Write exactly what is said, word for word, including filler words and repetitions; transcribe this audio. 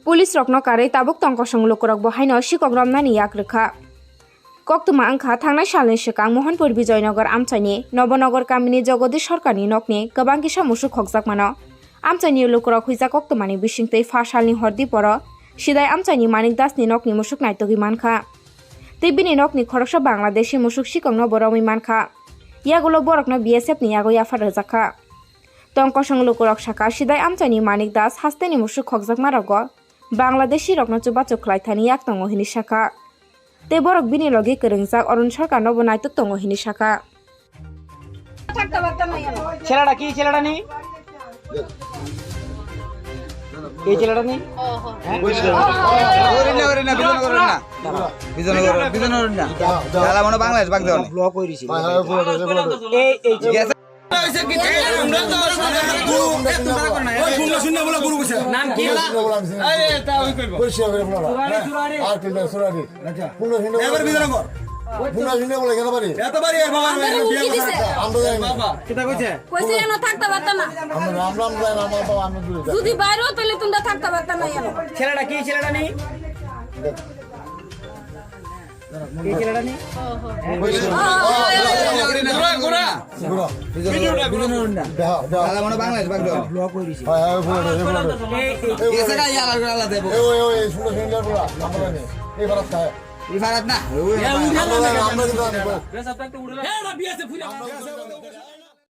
Police rokno karwi tabuk tongkosong lukurok bo haino sikok romnani yak rwkha. Koktwma wngkha thangnai salni swkang Mohanpur Bijoynagar amchaini Nobonagar kamini Jagadish Sarkarni nokni kwbang kisa musuk khokjakmano. Amchaini lukurok huijak koktwmani bisingtwi pha salni hor diporo Sidai amchaini Manik Dasni nokni musuk naitugwi mankha. Tei bini nokni khoroksa Bangladeshi musuk sikokno bo romwi mankha. Yagulo borokno B S F ni yago yaphar rwjakha. Tongkosong lukurok sakha, Sidai amchaini Manik Das hasteni musuk khokjakmarogo Bangladeshi rokno chubachu khlaithani yak tongo hini sakha. Tei borok bini logi kwrwngjak Arun Sarkarno bo naituk tongo hini sakha. ছেলেটা কি? ছেলেটা নেই? এই ছেলেটা নেই? হ্যাঁ? ওরে না, ওরে না, বিজয়নগর না। বিজয়নগর, বিজয়নগর না। দাদা মনে বাংলাদেশ বাগ দেওয়া নেই। ব্লক হয়ে গেছে। এই, এই যে গেছে। নাম কি? আর কি না, সুরারি। এবার বিজয়নগর। পুনা শুনে বলে কেন পারি? এত বাড়ি এর বাবা, আমরা বিয়ে করতে পারি না। আমরা জানি না। বাবা। কিতা কইছে? কইছে এনো থাকতে পারতো না। আমরা রাম রাম যাই না, আমার বাবা আমি দূরে যাই। যদি বাইরেও তাহলে তোমরা থাকতে পারতো না এনো। ছেলেটা কি? ছেলেটা নেই? এই ছেলেটা নেই? ঘোরা, ঘোরা। ঘোরা। বিজয়নগর না। দেখা, দেখা। দাদা মনে বাংলাদেশ বাগ দেওয়া। ব্লক হয়ে গেছে। হ্যাঁ, হ্যাঁ, ঘোরা, ঘোরা, ঘোরা। এই, এই, এই, এসে গাড়ি আলাদা, আলাদা দেবো। এই, ওই, ওই, এই সুন্দর সুন্দর ঘোরা। আমরা নেই। এই ঘোরা। ইফারাত না। আমরা কিন্তু আনবো।